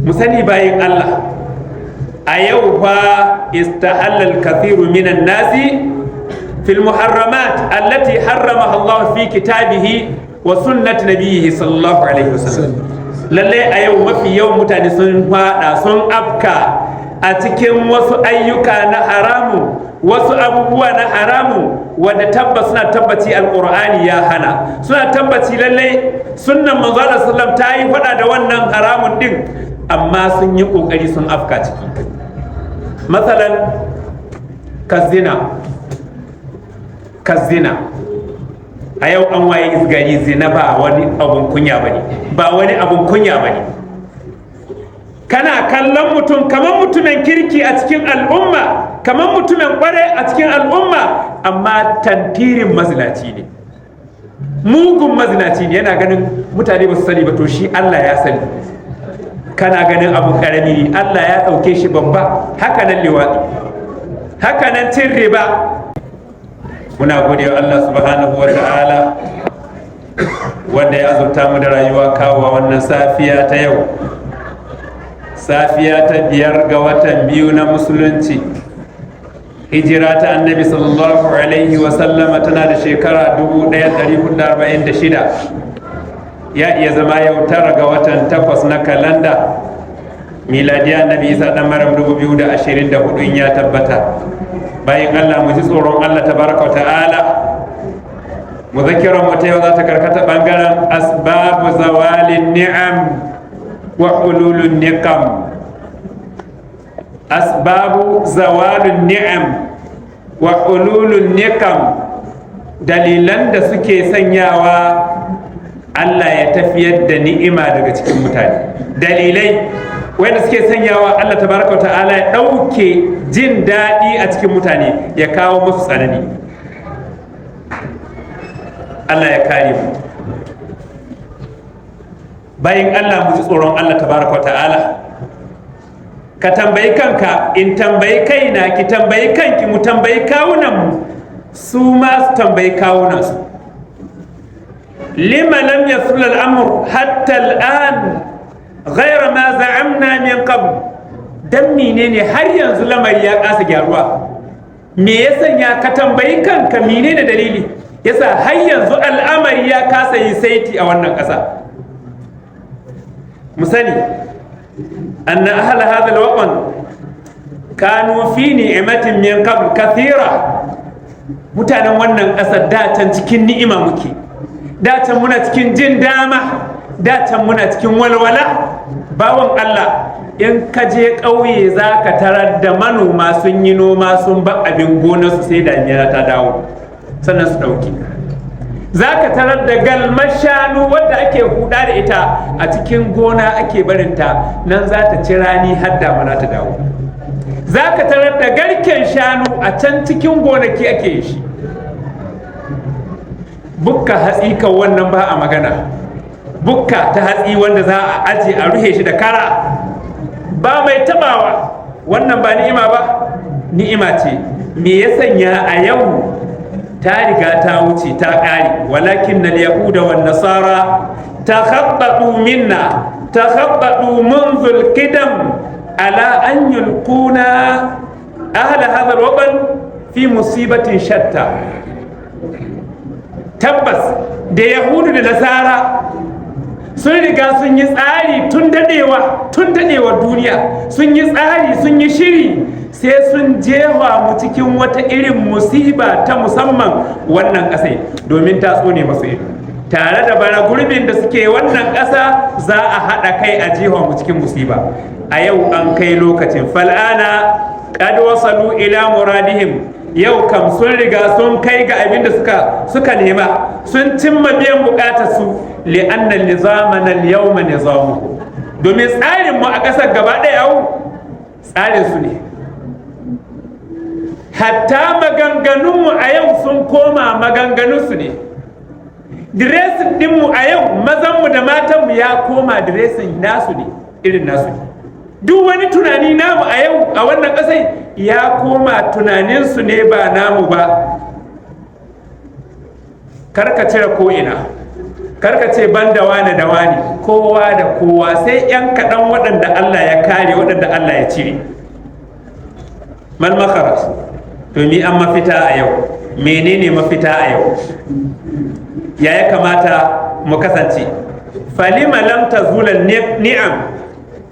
Mu sani, bayin Allah, a yau fa istahalla al-kathiru minan nasi fil muharramat allati harramaha Allah fi kitabihi wa sunnati nabiyhi sallallahu alaihi wasallam. Lallai a yau mafi yawan mutane sun fada, sun afka a cikin wasu ayyuka na haramu, wasu abubuwa na haramu, wanda tabbas suna tabbaci Alqur'ani ya hana, suna tabbaci lallai sunnan Manzo Allah sallam ta yi fada da wannan haramun din, amma sun yi kokari sun afka ciki. Masalan kazina, kazina. A yau an waye gari zina ba wani abun kunya bane, ba wani abun kunya bane. Kana kallon mutum kamar mutumin kirki a cikin al'umma, kamar mutumin kware a cikin al'umma, amma tantirin mazinaci ne, mugun mazinaci ne. Yana ganin mutane ba su sani ba, to shi Allah ya sani. Kana ganin abu karami ne, Allah ya ɗauke shi babba. Haka nan liwaɗi, haka nan cin riba. Muna gode wa Allah subhanahu wa ta'ala wanda ya azurta mu da rayuwa kawowa wannan safiya ta yau, safiya ta 5 ga watan 2 na Musulunci. Hijira ta Annabi sallallahu alaihi wasallama tana da shekara 1446, ya iya zama yau 9 ga watan 8 na kalanda miladiya Annabi Isa dan Maryam 2024 in ya tabbata. Bayan Allah, mu ji tsoron Allah tabaraka wa ta'ala. Muzakiran mu ta yau za ta karkata bangaren asbabu zawalin ni'am wa hululun niqam, asbabu zawalin ni'am wa hululun niqam, dalilan da suke sanyawa Allah ya tafiyar da ni'ima daga cikin mutane, dalilai wanda suke sanyawa Allah tabaraka wa ta'ala ya ɗauke jin daɗi a cikin mutane, ya kawo musu tsanani. Allah ya kare mu. Bayan Allah, mu ji tsoron Allah tabaraka wa ta'ala. Ka tambayi kanka, in tambayi kaina, ki tambayi kanki, mu tambayi kawunanmu, su ma su tambayi kawunansu: lima lam yasul al-amr hatta al-an ghayra ma za'amna min qabl? Dan menene har yanzu lamari ya kasa gyaruwa? Me ya sanya? Ka tambayi kanka, menene dalili yasa har yanzu al'amari ya kasa yi saiti a wannan ƙasa? Mu sani anna ahla hadha al-watan kanu fi ni'matin min qabl kathira. Mutanen wannan ƙasar, da can cikin ni'ima muke, da can muna cikin jin dama, da can muna cikin walwala. Bawan Allah, in ka je ƙauye za ka tarar da manoma sun yi noma sun ba abin gonarsu, sai damina ta dawo sannan su ɗauki. Za ka tarar da galmar shanu wadda ake huda da ita, a cikin gona ake barinta, nan za ta ci rani har damana ta dawo. Za ka tarar da garken shanu a can cikin gonaki ake shi. Bukka hatsi kan wannan ba a magana. Bukka ta hatsi wanda za a aje a ruhe shi da kara, ba mai tabawa. Wannan ba ni'ima ba? Ni'ima ce. Me ya sanya a yau ta riga ta wuce, ta ƙare? Walakin na yahuda wan nasara takhabbatu minna, takhabbatu منذ القدم على أن يلقونا أهل هذا الوطن في مصيبة شتى. Tabbas da Yahudu da Nasara sun riga sun yi tsari tun dadewa, tun dadewa duniya. Sun yi tsari, sun yi shiri, sai sun jefa mu cikin wata irin musiba ta musamman wannan ƙasai, domin ta tsone masu ido. Tare da bara gurbin da suke wannan ƙasa, za a haɗa kai a jefa mu cikin musiba. A yau an kai lokacin. Fal'ana qad wasalu ila muradihim. Yau kam sun riga sun kai ga abin da suka nema, sun cimma biyan bukatar su. Li'anna nizamana al-yawma nizamuhu, domin tsarin mu a ƙasar gaba ɗaya yau tsarin su ne. Hatta maganganun mu a yau sun koma maganganun su ne. Dressing din mu a yau, mazan mu da matan mu, ya koma dressing nasu ne, irin nasu ne. Duk wani tunani namu a yau a wannan ƙasai ya koma tunaninsu ne, ba namu ba. Karka cire ko'ina. Karka ce ban da wane da wane, kowa da kowa, sai 'yan kaɗan waɗanda Allah ya kare, waɗanda Allah ya cire. Mal makharaj? To mi an mafita a yau? Menene mafita a yau? Ya kamata mu kasance? Falima lam tazula ni'am,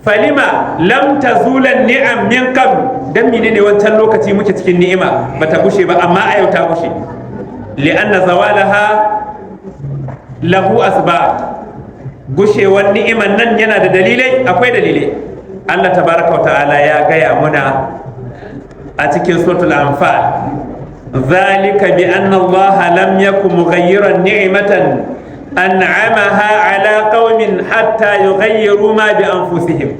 falima lam tazula ni'am min qabl? Dan menene wancan lokaci muke cikin ni'ima bata gushe ba, amma a yau ta gushe? Li'anna zawalaha lahu asbab. Gushewar ni'iman nan yana da dalilai, akwai dalilai. Allah tabaraka wa ta'ala ya gaya muna a cikin suratul Anfal: zalika bi anna Allah lam yakun mughayyiran ni'matan an'amaha ala qaumin hatta yughayyiru ma bi anfusihim.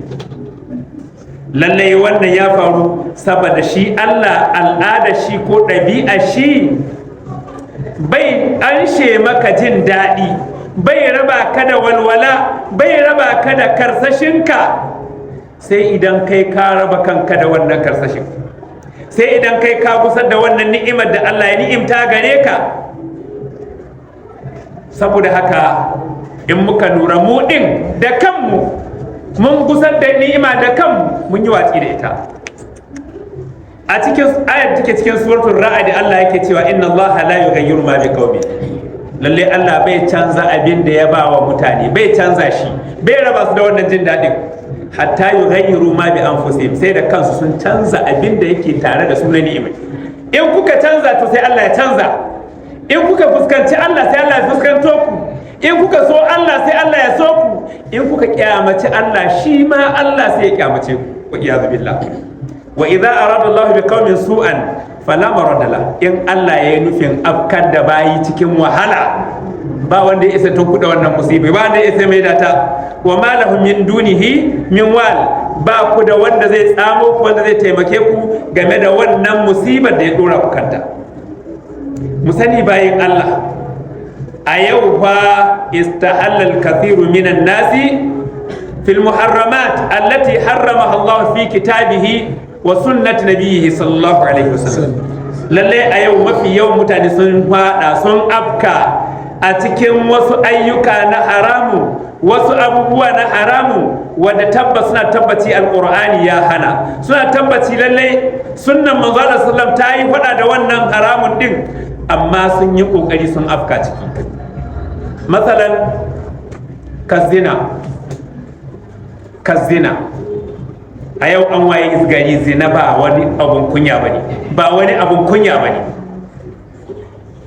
Lallai wannan ya faru saboda shi Allah, al'ada shi ko ɗabi'a shi, bai anshe maka jin daɗi, bai raba ka da walwala, bai raba ka da karsashinka, sai idan kai ka raba kanka da wannan karsashin, sai idan kai ka gusar da wannan ni'imar da Allah ya ni'imta gare ka. Saboda haka in muka lura, mu ɗin da kanmu mun gusar da ni'ima da kanmu, mun yi watsi da ita. A cikin ayar take cikin suratul Ra'd, Allah yake cewa: inna Allah la yughayyiru ma biqaumin. Lalle Allah bai canza abin da ya ba wa mutane, bai canza shi, bai raba su da wannan jin daɗin, hatta yughayyiru ma bi anfusihim, sai da kansu sun canza abin da yake tare da su na ni'ima. In kuka canza, to sai Allah ya canza. In kuka fuskanci Allah, sai Allah ya fuskanto ku. In kuka so Allah, sai Allah ya so ku. In kuka kyamaci Allah, shi ma Allah sai ya kyamace ku, wa iyazu billah. Wa idza arada Allah bi qaumin su'an fala maradda la. In Allah ya yi nufin afkar da bayi cikin wahala, ba wanda ya isa tunkuɗa wannan musibi, ba wanda ya isa mai data. Wa ma lahum min dunihi min wal. Ba ku da wanda zai tsamo ku, wanda zai taimake ku game da wannan musibar da ya dora ku kanta. Mu sani, bayin Allah, a yau fa istahalla al-kathiru minan nasi fil muharramat allati harramaha Allah fi kitabihi wa sunnati nabiyhi sallallahu alaihi wasallam. Lalle a yau mafi yawan mutane sun fada, sun afka a cikin wasu ayyuka na haramu, wasu abubuwa na haramu, wadda tabbas suna tabbaci Alqur'ani ya hana, suna tabbaci lallai sunnan manzo Allah sallam ta yi fada da wannan haramun din, amma sun yi kokari sun afka ciki. Matsalan kazina, kazina. A yau an waye gari zina ba wani abun kunya bane, ba wani abun kunya bane.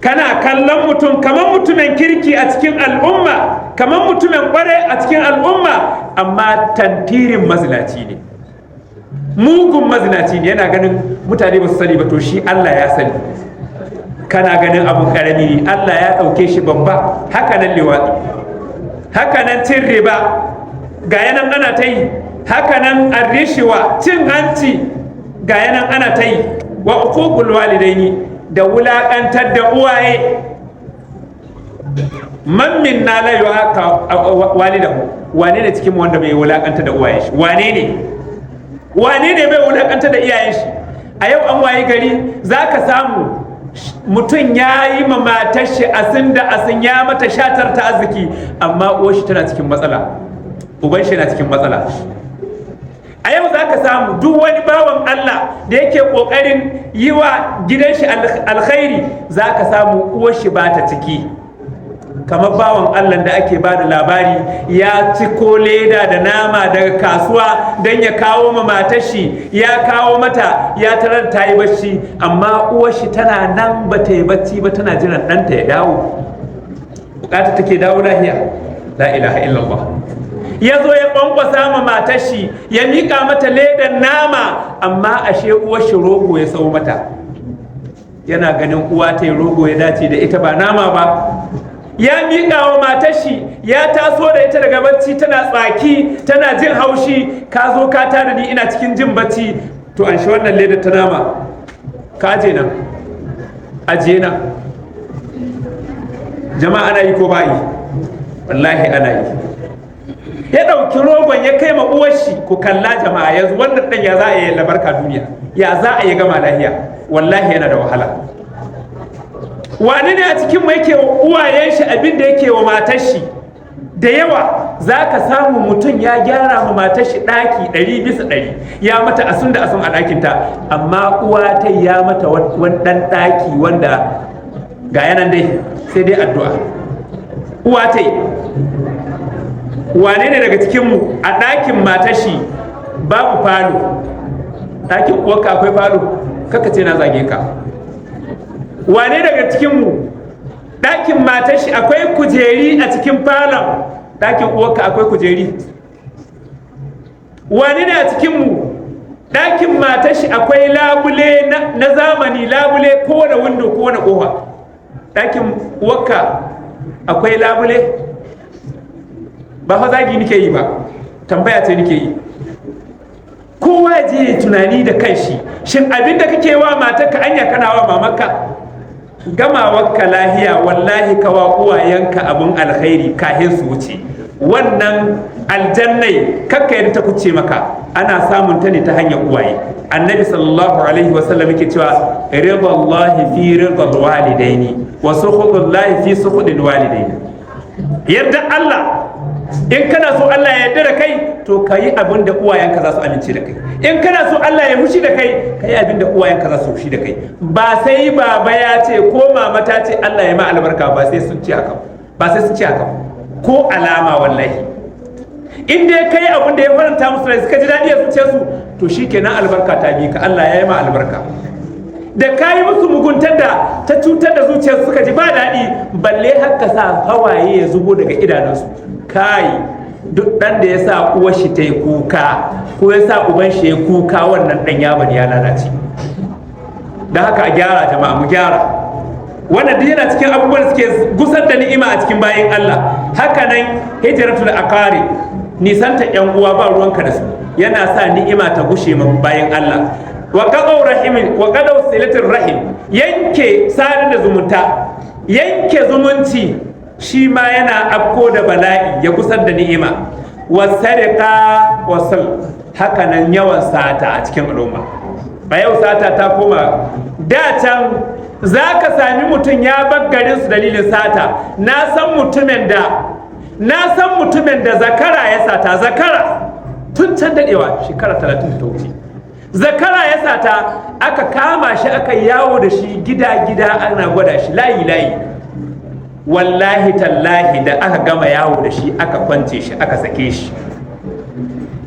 Kana kallon mutum kamar mutumin kirki a cikin al'umma, kamar mutumin kware a cikin al'umma, amma tantirin mazinaci ne, mugun mazinaci ne. Yana ganin mutane ba su sani ba, to shi Allah ya sani. Kana ganin abun karami ne, Allah ya ɗauke shi babba. Haka nan liwaɗi, haka nan cin riba, ga yanan ana ta yi. Haka nan arrishiwa, cin hanci, ga yanan ana ta yi. Wa uququl walidaini, da wulaƙantar da uwaye. Man minna la yu'aqa walidahu? Wane ne cikin wanda bai wulaƙanta da uwayen shi? Wane ne, wane ne bai wulaƙanta da iyayen shi? A yau an waye gari zaka samu mutum ya yi ma matar shi asin da asin, ya mata shatar ta arziki, amma uwar shi tana cikin matsala, uban shi na cikin matsala. A yau za ka samu duk wani bawan Allah da yake ƙoƙarin yi wa gidan shi alkhairi, za ka samu uwar shi ba ta ciki. Kamar bawan Allah da ake ba da labari, ya ci ko leda da nama daga kasuwa don ya kawo ma matar shi. Ya kawo mata, ya tarar ta yi bacci, amma uwar shi tana nan ba ta yi bacci ba, tana jiran ɗanta ya dawo, bukata take dawo lahiya. La ilaha illallah. Ya zo ya kwankwasa ma matar shi, ya miƙa mata ledan nama, amma ashe uwar shi rogo ya sau mata. Yana ganin uwa ta yi rogo ya dace da ita, ba nama ba. Ya miƙa wa matar shi, ya taso da ita daga bacci, tana tsaki, tana jin haushi: ka zo ka tada ni ina cikin jin bacci, to an shi wannan ledar ta nama, ka aje nan, ajiye nan. Jama'a, ana yi ko ba yi? Wallahi ana yi. Ya ɗauki rogon ya kai ma uwar shi. Ku kalla jama'a, yanzu wannan ɗan ya za a yi labarka duniya? Ya za a yi gama lahiya? Wallahi yana da wahala. Wane ne a cikin mu yake wa uwayen shi abin da yake wa matar shi? Da yawa za ka samu mutum ya gyara ma matar shi ɗaki 100%, ya mata asun da asun a ɗakinta, amma uwa ta ya mata wani ɗan ɗaki wanda ga yanan dai sai dai addu'a. Uwa ta yi. Wane ne daga cikinmu a ɗakin matar shi babu falo? Ɗakin uwarka akwai falo? Kaka ce na zage ka. Wane daga cikinmu ɗakin matar shi akwai kujeri a cikin falon? Ɗakin uwarka akwai kujeri? Wane ne a cikinmu ɗakin matar shi akwai labule na zamani, labule kowane windo, kowane ƙofa? Ɗakin uwarka akwai labule? Ba fa zagi nike yi ba, tambaya ce nike yi. Kowa ya je ya tunani da kanshi, shin abin da kake wa matarka, anya kana wa mamanka? Gamawarka lahiya, wallahi kawa uwayenka abun alkhairi kahin su wuce. Wannan aljannai kakka yadda ta kuce maka, ana samun ta ne ta hanyar uwaye. Annabi sallallahu alaihi wasallam yake cewa: "Ridallahi fi ridal walidaini wa sukhutullahi fi sukhudil walidaini." Yarda Allah, in kana so Allah ya yarda da kai, to ka yi abin da uwayenka za su amince da kai. In kana so Allah ya hushi da kai, ka yi abin da uwayenka za su hushi da kai. Ba sai baba ya ce ko mama ta ce Allah ya ma albarka ba, sai sun ce haka ba, sai sun ce haka ko alama. Wallahi in dai kai abin da ya faranta musu rai, suka ji daɗi a zuciyarsu, to shikenan, albarka ta bi ka, Allah ya yi ma albarka. Da ka yi musu muguntar da ta cutar da zuciyarsu, suka ji ba daɗi, balle haka sa hawaye ya zubo daga idanunsu. Kai, duk ɗan da ya sa uwar shi ta yi kuka ko ya sa uban shi ya kuka, wannan ɗan ya bani ya lalace. Don haka a gyara, jama'a, mu gyara. Wannan duk yana cikin abubuwan da suke gusar da ni'ima a cikin bayin Allah. Haka nan hijratul aqarib, nisanta yan uwa, ba ruwanka da su, yana sa ni'ima ta gushe ma bayin Allah. Wa qadaw rahimin wa qadaw silatir rahim, yanke sadar da zumunta, yanke zumunci, shi ma yana afko da bala'i, ya gusar da ni'ima. Wa sariqa wasal, haka nan yawan sata a cikin al'umma. A yau sata ta koma, da can za ka sami mutum ya bar garin su dalilin sata. Na san mutumin da zakara ya sata, zakara, tun can dadewa, shekara 30 da ta wuce. Zakara ya sata, aka kama shi, aka yawo da shi gida gida, ana gwada shi layi layi. Wallahi tallahi, da aka gama yawo da shi, aka kwance shi, aka sake shi,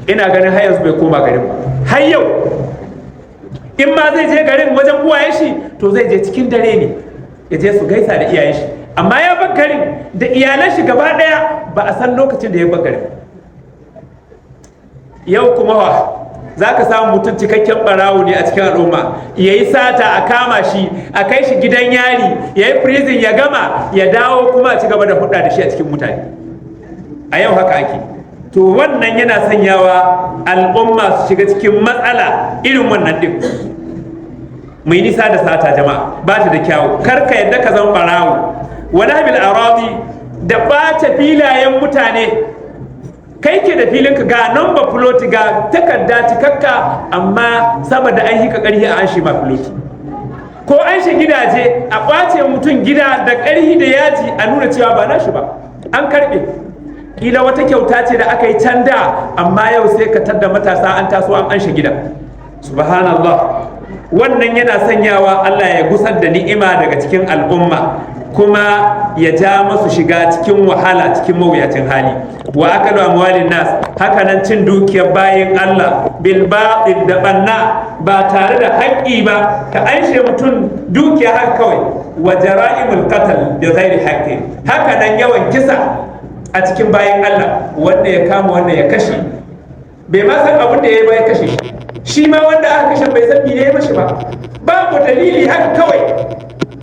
ina ganin har yanzu bai koma garin ba. Har yau in ma zai je garin wajen uwayen shi, to zai je cikin dare ne, ya je su gaisa da iyayen shi, amma ya bar garin da iyalan shi gaba daya, ba a san lokacin da ya bar garin. Yau kuma wa za ka samu mutum cikakken barawo ne a cikin al'umma, ya yi sata, a kama shi, a kai shi gidan yari, ya yi prison, ya gama, ya dawo kuma a ci gaba da hudda da shi a cikin mutane. A yau haka ake. To wannan yana sanyawa al'umma su shiga cikin matsala irin wannan din. Mai nisa da sata, jama'a, ba ta da kyawu. Kar ka yadda ka zama barawo. Wa nahbil aradi, da ɓata filayen mutane. Kai ke da filinka, ga number plot, ga takarda cikakka, amma saboda an hika ƙarhi a an shi ma plot, ko an shi gidaje, a ƙwace mutum gida da ƙarhi da yaji, a nuna cewa ba nashi ba, an karɓe. Kila wata kyauta ce da aka yi can da, amma yau sai ka tadda matasa an taso an anshe gida. Subhanallah. Wannan yana sanyawa Allah ya gusar da ni'ima daga cikin al'umma, kuma ya ja masu shiga cikin wahala, cikin mawuyacin hali. Wa akalu amwalin nas, haka nan cin dukiyar bayin Allah, bil batil, da banna, ba tare da haƙƙi ba, ka anshe mutum dukiya haka kawai. Wa jara'imul qatl bi ghairi haqqin, haka nan yawan kisa a cikin bayin Allah, wanda ya kama wanda ya kashe, bai ma san abin da ya yi ba, ya kashe shi. Ma wanda aka kashe bai san me ya yi mashi ba, babu dalili, haka kawai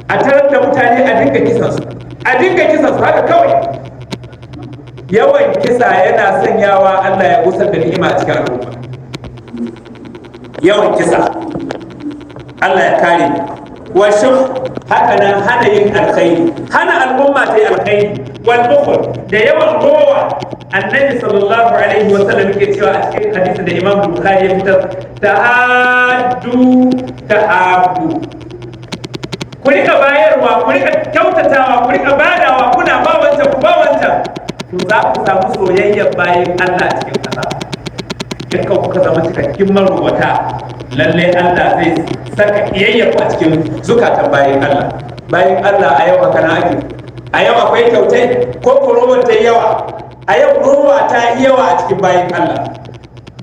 a tarar da mutane a dinga kisan su, a dinga kisan su haka kawai. Yawan kisa yana sanyawa Allah ya gusar da ni'ima a cikin al'umma, yawan kisa. Allah ya kare. Wa shuh, haka nan hana yin alkhairi, hana al'umma ta yi alkhairi. Wal bukhl, da yawan rowa. Annabi sallallahu alaihi wa sallam yake cewa a cikin hadisin da Imam Bukhari ya fitar: "Tahaddu tahabbu." Ku rika bayarwa, ku rika kyautatawa, ku rika badawa, kuna ba wancan, ku ba wancan, to za ku samu soyayyar bayan Allah a cikin ƙasa. In ka kuka zama cikakkin marubuta, lalle Allah zai saka kiyayya ku a cikin zukatan bayan Allah. Bayan Allah, a yau haka na ake. A yau akwai kyautai ko ko rowan ta yi yawa? A yau rowa ta yi yawa a cikin bayan Allah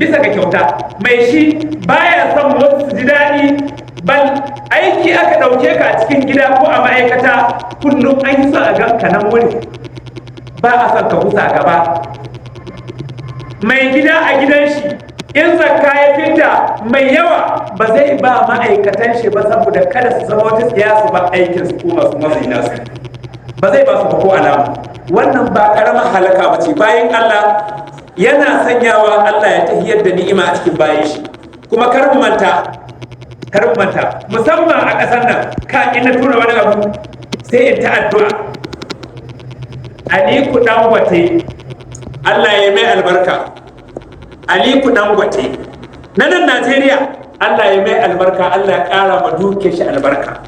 bisa ga kyauta. Mai shi baya son wasu su ji daɗi. Bal aiki aka ɗauke ka a cikin gida ko a ma'aikata, kullum an yi son a gan ka nan wuri, ba a son ka kusa gaba. Mai gida a gidan shi, in zakka ya fita mai yawa, ba zai ba ma'aikatan shi ba, saboda kada su zama wata tsiya su ba aikin su ko masu mazai nasu, ba zai ba su ba ko alama. Wannan ba karamar halaka ba ce. Bayan Allah, yana sanyawa Allah ya tahiyar da ni'ima a cikin bayan shi. Kuma kar mu manta, kar mu manta, musamman a ƙasar nan, ka ina tura wani abu sai in ta addu'a. Aliko Dangote, Allah ya mai albarka. Aliko Dangote na nan Najeriya, Allah ya mai albarka, Allah ya ƙara ma duke shi albarka.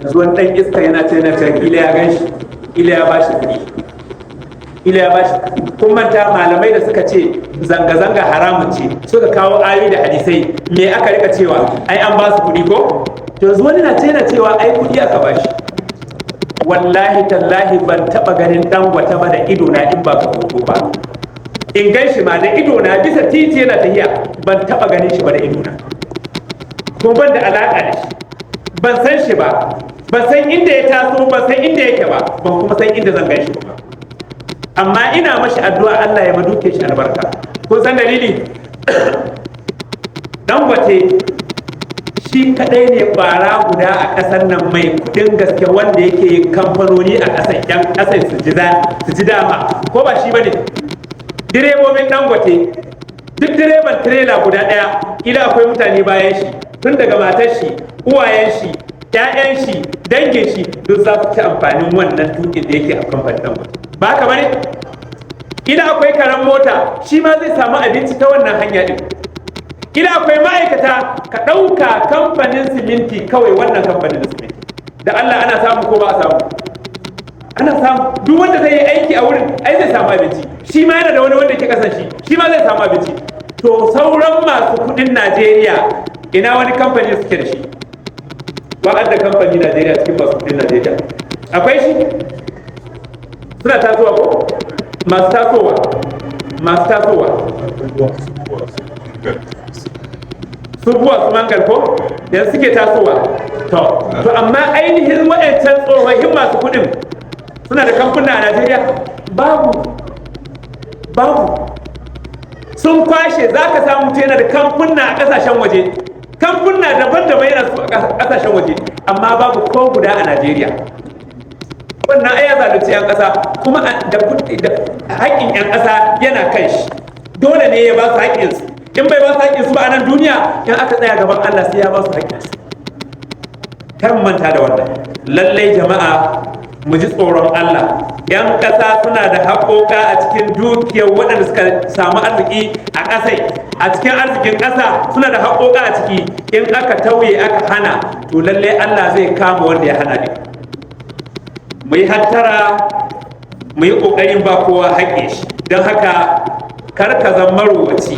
Yanzu wani ɗan iska yana ce kila ya gan shi, kila ya bashi kuɗi, kila ya bashi. Kun manta malamai da suka ce zanga-zanga haramun ce, suka kawo ayoyi da hadisai, me aka rika cewa? Ai an ba su kuɗi ko? To yanzu wani na ce yana cewa ai kuɗi aka bashi. Wallahi tallahi ban taɓa ganin Dangote ba da ido na in ba ka hoto ba. In gan shi ma da ido na bisa titi yana tafiya, ban taɓa ganin shi ba da ido na, kuma ban da alaƙa da shi, ban san shi ba, ban san inda ya taso, ban san inda yake ba, ban kuma san inda zan gan shi ba. Amma ina mashi addu'a Allah ya maduke shi albarka. Kun san dalili? Dangote shi kadai ne bara guda a ƙasar nan mai kudin gaske wanda yake yin kamfanoni a ƙasar, yan ƙasar su ji dama, ko ba shi bane? Direbobin Dangote, duk direban tirela guda ɗaya, ila akwai mutane bayan shi, tun daga matar shi, uwayen shi, ƴaƴan shi, dangin shi, duk za su ci amfanin wannan tukin da yake a kamfanin Dangote. Ba haka bane? Ila akwai karan mota, shi ma zai samu abinci ta wannan hanya din. Ila akwai ma'aikata. Ka ɗauka kamfanin siminti kawai, wannan kamfanin siminti da Allah, ana samu ko ba a samu? Ana samu. Duk wanda zai yi aiki a wurin ai zai samu abinci. Shi ma yana da wani wanda ke kasan shi, shi ma zai samu abinci. To sauran masu kudin Najeriya, ina wani kamfani suke da shi? Ba da kamfani Najeriya cikin masu kudin Najeriya akwai shi? Suna tasowa ko? Masu tasowa, masu tasowa, su buwa su mangal ko yanzu suke tasowa. To amma ainihin waɗancan tsofaffin masu kuɗin suna da kamfuna a Najeriya? Babu, babu. Sun kwashe. Za ka samu mutum yana da kamfuna a ƙasashen waje, kamfuna daban-daban yana su a ƙasashen waje, amma babu ko guda a Najeriya. Wannan ai ya zalunci 'yan ƙasa. Kuma da haƙƙin 'yan ƙasa yana kan shi, dole ne ya ba su haƙƙinsu. In bai ba su haƙƙinsu ba a nan duniya, in aka tsaya gaban Allah sai ya ba su haƙƙinsu. Kar mu manta da wannan. Lallai jama'a, mu ji tsoron Allah. 'Yan ƙasa suna da haƙoƙa a cikin dukiyar waɗanda suka samu arziki a ƙasai, a cikin arzikin ƙasa suna da haƙoƙa a ciki. In aka tauye, aka hana, to lallai Allah zai kama wanda ya hana ne. Mu yi hattara, mu yi ƙoƙarin ba kowa haƙƙin shi. Don haka kar ka zama marowaci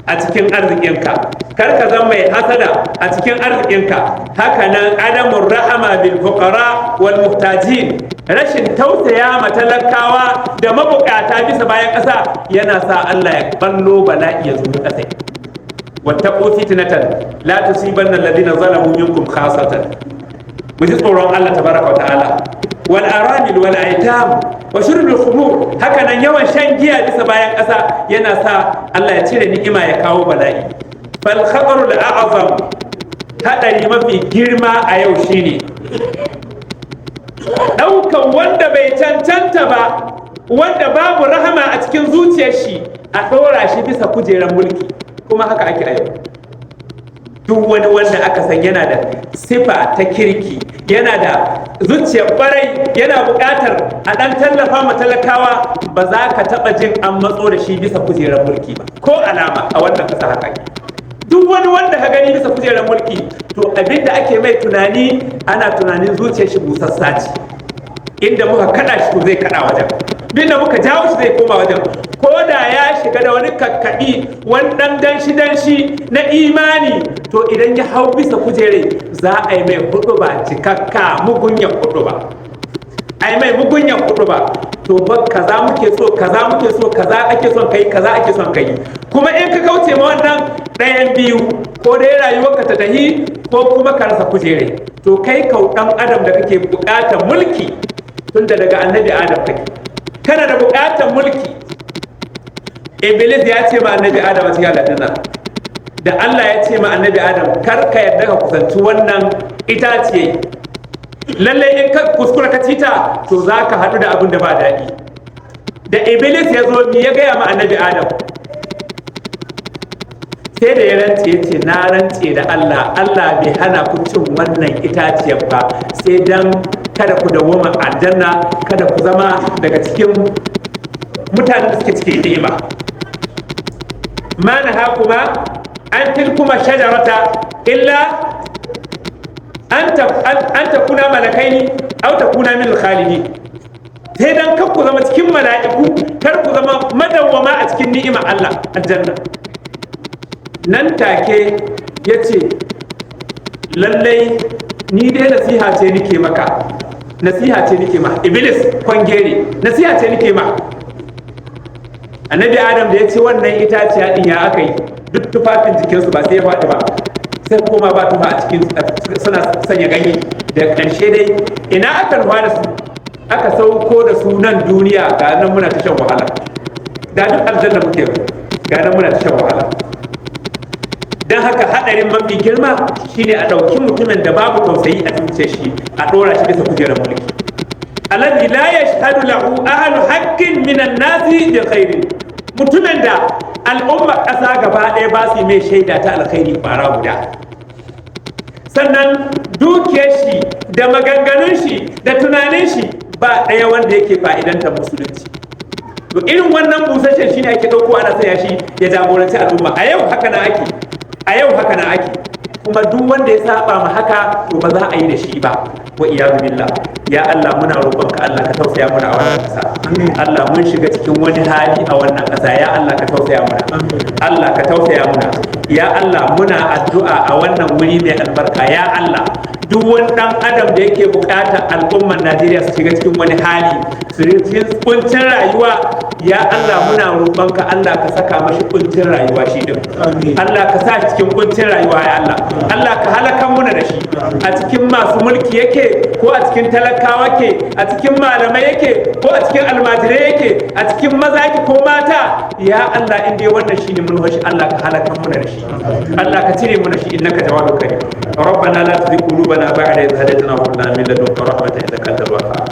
a cikin arzikinka, kar ka zama mai hasada a cikin arzikinka. Haka nan adamun rahama bil fuqara wal muhtajin, rashin tausaya ma talakawa da mabukata bisa bayan ƙasa, yana sa Allah ya ballo bala'i ya zubi ƙasa. Wattaqu fitnatan la tusibanna alladhina zalamu minkum khasatan. Mu ji tsoron Allah tabaraka wa ta'ala. Wal aramil wal aitam wa shurbil khumur. Haka nan yawan shan giya bisa bayan ƙasa yana sa Allah ya cire ni'ima ya kawo bala'i. Fal khatarul a'zam, hadari mafi girma a yau shine ɗaukan wanda bai cancanta ba, wanda babu rahama a cikin zuciyar shi, a ɗora shi bisa kujerar mulki. Kuma haka ake a yau. Duk wani wanda aka san yana da sifa ta kirki, yana da zuciyar ƙwarai, yana buƙatar a ɗan tallafa ma talakawa, ba za ka taɓa jin an matso da shi bisa kujerar mulki ba ko alama. A wannan ƙasa haka ake. Duk Duk wani wanda ka gani bisa kujerar mulki, to abin da ake mai tunani, ana tunanin zuciyar shi busassa ce. Inda muka kada shi, to zai kada wajen. Inda muka jawo shi, zai koma wajen. Ko da ya shiga da wani kakkaɓi, wani ɗan danshi danshi na imani, to idan ya hau bisa kujere, za a yi mai hudu ba cikakka, mugunyan hudu ba, a yi mai mugunyan hudu ba. To ba kaza muke so, kaza muke so, kaza ake son kai, kaza ake son kai. Kuma in ka kauce ma wannan, ɗayan biyu: ko dai rayuwarka ta tahi, ko kuma ka rasa kujere. To kai kau ɗan adam da kake buƙatar mulki, tunda daga Annabi Adam kake, kana da buƙatar mulki. Iblis ya ce ma Annabi Adam a cikin aljanna, da Allah ya ce ma Annabi Adam, "Kar ka yarda ka kusanci wannan itaciye, lallai in ka kuskura ka cita, to za ka haɗu da abin da ba daɗi." Da Iblis ya zo, mi ya gaya ma Annabi Adam? Sai da ya rantse, ya ce, "Na rantse da Allah, Allah bai hana ku cin wannan itaciyar ba sai dan kada ku dawoma aljanna, kada ku zama daga cikin mutanen da suke cikin ni'ima. ما نهاكما عن تلكما الشجرة إلا أن تكونا ملكين أو تكونا من الخالدين." Sai dan kar ku zama cikin mala'iku, kar ku zama madawwama a cikin ni'ima Allah, aljanna. Nan take ya ce, "Lallai ni dai nasiha ce nike maka, nasiha ce nike ma." Iblis kwangere, "Nasiha ce nike ma." Annabi Adam da ya ce wannan itaciya din, ya aka yi? Duk tufafin jikinsu ba sai ya faɗi ba, sai koma ba tufa a cikin, suna sanya ganye. Da ƙarshe dai ina aka nufa da su? Aka sauko da su nan duniya. Ga nan muna ta shan wahala. Da duk aljanna muke, ga nan muna ta shan wahala. Don haka haɗarin mafi girma shine a ɗauki mutumin da babu tausayi a zuciyar shi, a ɗora shi bisa kujerar mulki. الذي لا يشهد له أهل حق من الناس بخير. Mutumin da al'umma ƙasa gaba ɗaya ba su mai shaida ta alkhairi fara guda, sannan dukiyar shi da maganganun shi da tunanin shi ba ɗaya wanda yake fa'idantar musulunci. To irin wannan busasshen shine ake ɗauko ana sanya shi ya jagoranci al'umma. A yau haka na ake, a yau haka na ake. Kuma duk wanda ya saba ma haka, to ba za a yi da shi ba, والعياذ بالله. Ya Allah, muna roƙonka, Allah ka tausaya muna a wannan ƙasa. Allah, mun shiga cikin wani hali a wannan ƙasa. Ya Allah, ka tausaya muna. Allah, ka tausaya muna. Ya Allah, muna addu'a a wannan wuri mai albarka. Ya Allah, duk wani dan adam da yake buƙatar al'ummar Najeriya su shiga cikin wani hali, su cikin kuncin rayuwa, ya Allah, muna roƙonka, Allah ka saka mashi kuncin rayuwa shi din. Allah ka sa shi cikin kuncin rayuwa. Ya Allah, Allah ka halakan muna da shi. A cikin masu mulki yake, ko a cikin talakawa ke, a cikin malamai yake, ko a cikin almajirai yake, a cikin maza yake ko mata, ya Allah, in dai wannan shine mun shi, Allah ka halakan muna da shi, Allah ka cire muna shi. إنك جواد كريم. ربنا لا تزغ قلوبنا بعد إذ هديتنا وهب لنا من لدنك رحمة إنك أنت الوهاب.